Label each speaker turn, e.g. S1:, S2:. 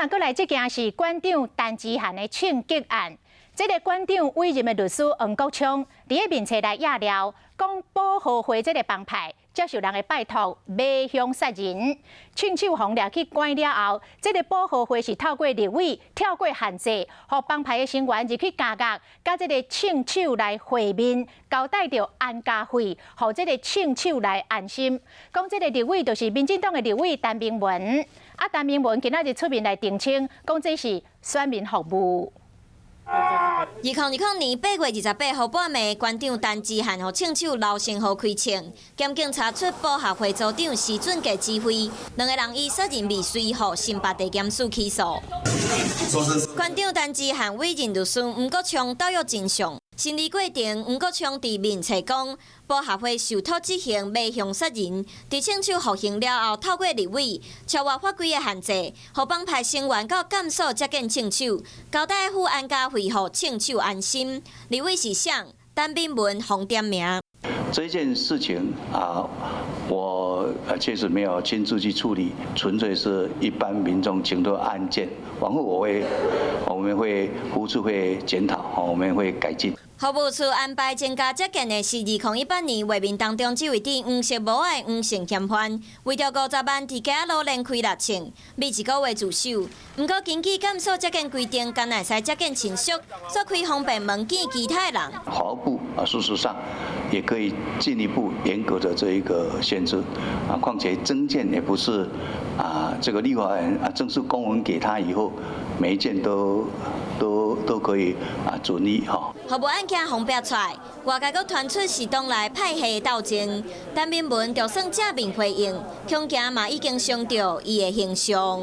S1: 閣來這件是館長陳之漢的槍擊案。這个館長委任的律師黃國昌，佇咧面冊來掖料，講保和會這个幫派接受人的拜託，買兇殺人，槍手予掠去關了後，這个保和會是透過立委跳過限制，予幫派的成員入去監獄，佮這个槍手來會面，交代著安家費，予這个槍手來安心。講這个立委就是民進黨的立委陳明文，啊，陳明文今仔日出面來澄清，講這是選民服務。
S2: 2020年8月28號半暝，館長陳之漢予槍手劉成豪開槍，檢警查出保合會組長施俊傑指揮，兩个人以殺人未遂，予新北地檢署起訴。館長陳之漢委任律師黃國昌抖約真相，審理過程，黃國昌佇面冊講，保合會受託執行買兇殺人，佇槍手服刑了後，透過立委超越法規的限制，予幫派成員到監所接見槍手，交代付安家費予槍手安心。立委是誰？陳敏文予點名。
S3: 這件事情啊，我確實沒有親自去處理，純粹是一般民眾請託案件。往後我會，我們會付出會檢討，我們會改進。
S2: 服務處安排增加接見的是2018年畫面當中這位戴黃色帽仔的黃姓嫌犯，為著50萬佇街仔路連開六槍，每一個月自首。毋過根據監所接見規定，干焦會使接見親屬，所開方便門見其他的人。
S3: 法務部啊，事實上也可以進一步嚴格的這一個限制啊，況且徵件也不是啊，這個立法院啊正式公文給他以後，每一件都可以啊准予哈。
S2: 服務案件風爆出來，外界閣傳出是黨內派系鬥爭，陳明文就算正面回應，恐驚嘛已經傷著伊的形象。